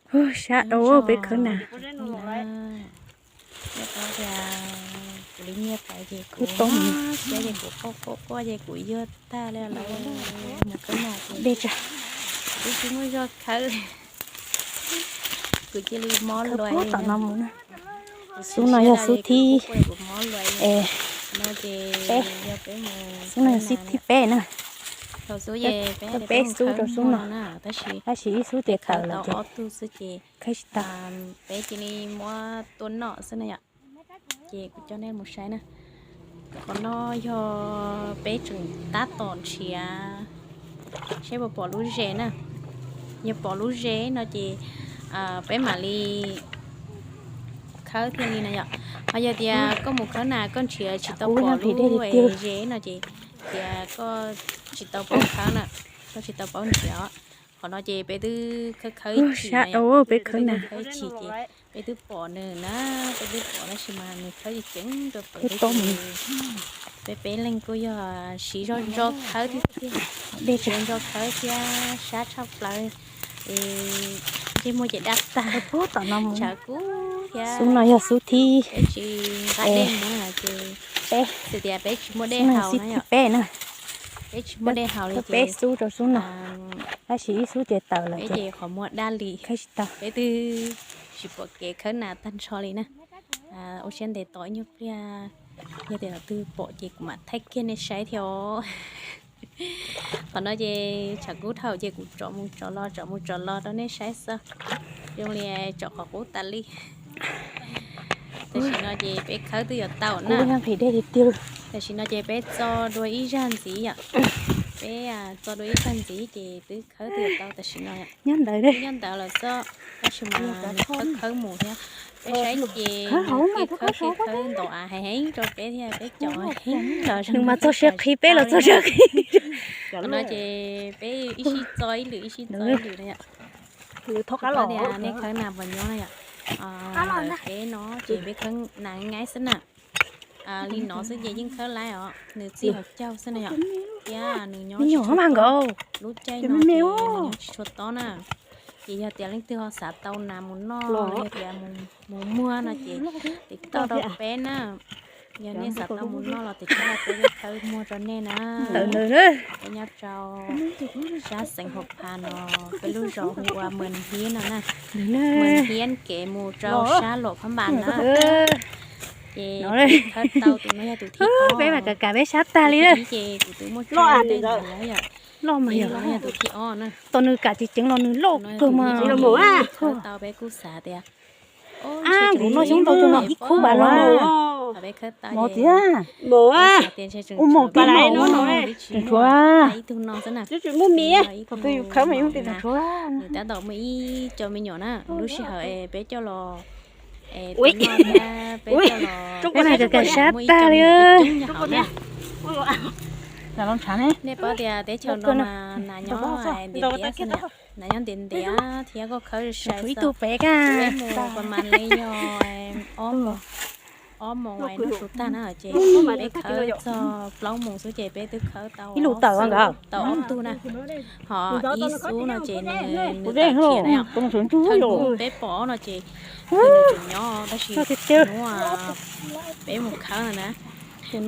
Sab rau peb khawb nas. Kuv li nyiaj tawv ces kuv siab ces kuv quaj quaj quaj ces kuv yuag tag li lawm. Mus khawb nas ces dej tsag, twb tsis muaj zog khawb li. Kuv cia li mob luas tom no mus na. Xub no yog xub thib, no ces peb, xub no yog xub thib peb na. Thawj peb xub rau xub no, tab sis ib xub ces tawm lawm ces ob tug xwb ces khawb tsis tau. Peb cia li muab tua noj xwb na yom. Ces kuv coj nej mus saib na. Qhov no yog peb tseem tab tom nrhiav seb puas pom lub zes na. Yog pom lub zes no ces peb mam li khawb thiaj li no yom. Ho yog tias koj mus khawb nas koj nrhiav tsis tau pom lub zes no ces tias koj tsis tau paub khawb na, koj tsis tau paub nrhiav. Qhov no ces peb twb khawb khawb ib chim, peb khawb ib chim ces peb twb pom nws na, peb twb pom tab sis mas nws khawb ceev rau pem, peb peb leeg kuj yog siv zog zog khawb thiab, siv zog khawb thiab sab tshaj plaws. Ntsej muag ces daj tag, tshav kub thiab. Xub no yog xub thib, peb tsis nqa dej mus na ces peb xwm tias peb tsis muaj dej haus na yom. Peb tsis muaj dej haus li ces peb xub rau xub no, tab sis ib xub ces tawm lawm ces qhov muag daj li, khawb tsis tau. Peb twb tsis pom kev khawb nas tag nrho li na. Ua siab ntev tos ib nyuag pliag, yog tias twg pom ces kuv mam thaij kiag nej saib thiab os. Qhov no ces tshav kub dhau ces kuv tsom mus tsom los tsom mus tsom los rau nej saib xwb. Zoo li tsom qhov qub tas li. Tam sim no ces peb khawb twb yuav tau na. Tam sim no ces peb txo dua ib zag ntxiv yom. Peb txo dua ib zag ntxiv ces twb khawb twb yuav tau tam sim no. Nyob ntawd, nyob ntawd los xwb, tab sis mas nws khawb khawb mus thiab. Peb saib ces nws khawb khawb khawb ntau av heev heev rau peb thiab peb caum heev los nws mas txog siav qhi peb los txog siav qhi. Qhov no ces peb ib sij txo ib lwm ib sij txo ib lwm na yom. Kuv paub tias nej khawb nas puas nyob na yom. Peb no ces peb khawb nas nyaib xwb na. Li no xwb ces yeej khawb laib os, nws txij hauv caug xwb na yom. Thiab nws nyob tsis tshua tob, lub caij no ces nws nyob tsis tshua tob na. Ces yog tias leej twg ho xav tau nas mus noj los yog tias mus muag no ces tiv tauj rau peb na. Yog nej xav tau mus noj los tiv tauj rau peb, peb khawb muag rau nej na. Peb nyob rau sab xeev Huam Phas no, peb lub zos hu ua Mws Hiab no na. Mws Hiab kev mus rau sab Luam Phab Npas na. Ces khawb tau tus no yog tus thib ob. Peb mas kav kav peb sab tag li na. Ces kuv twb muaj tso tej ntawd yom. Loj mas yog, yog tus thib ob na. Tos nws kam ceev ceev los nws loj kawg mas. Khawb tau peb kuj xav tias, ab, kuv noj xyoob ntau tus no ib khub vas los. Mov tiag. Ua mov tiag, mov, tseem tshuav. Ib tug no xwb na. Thaum twg yus khawb mas yus tias tseem tshuav. Nws tab tom muaj ib co me nyuam na, lub sij hawm peb coj los, peb coj los, peb mas kav kav sab tag li. Nej paub tias teb chaws no mas nas nyob ntiav ntiav xwb na, nas nyob ntiav ntiav thiab koj khawb sai xwb. Peb mus pas mas li yog ob moos, ob moos es noj su tag na ces peb khawb txog plaub moos xwb ces peb twb khawb tau ib lub tawm tau ob tug na. Ho ib xub no ces nws, nws tawm khiav na yom. Thawj hnub peb pom no ces nws tseem nyob tab sis hnub peb mus khawb no na, ces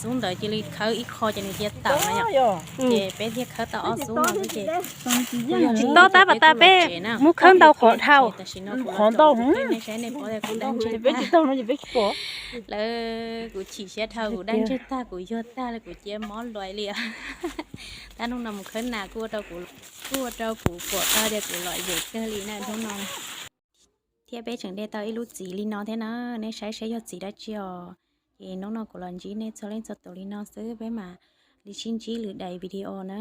xub ntawd cia li khawb ib qho ces nws cia tawm na yom. Ces peb thiaj khawb tau ob xub no xwb ces tsis tob tab pas tas peb muab khawb ntau qhov dhau. Qhov ntau, nej saib nej pom tias kuv dab ntseg tag. Lawv, kuv chim siab dhau, kuv dab ntseg tag, kuv yuag tag li, kuv cia mob luas li. Tab hnub no mus khawb nas kuj ua rau kuv, kuj ua rau kuv pom tau tias kuv lom zem kawg li na hnub no. Thiab peb tseem de tau ib lub txiv li no thiab na, nej saib saib yog txiv dab tsi os. Ces hnub no kuv los ntsib nej txhua leej txhua tus li no xwb, peb mam li sib ntsib lwm daim video na.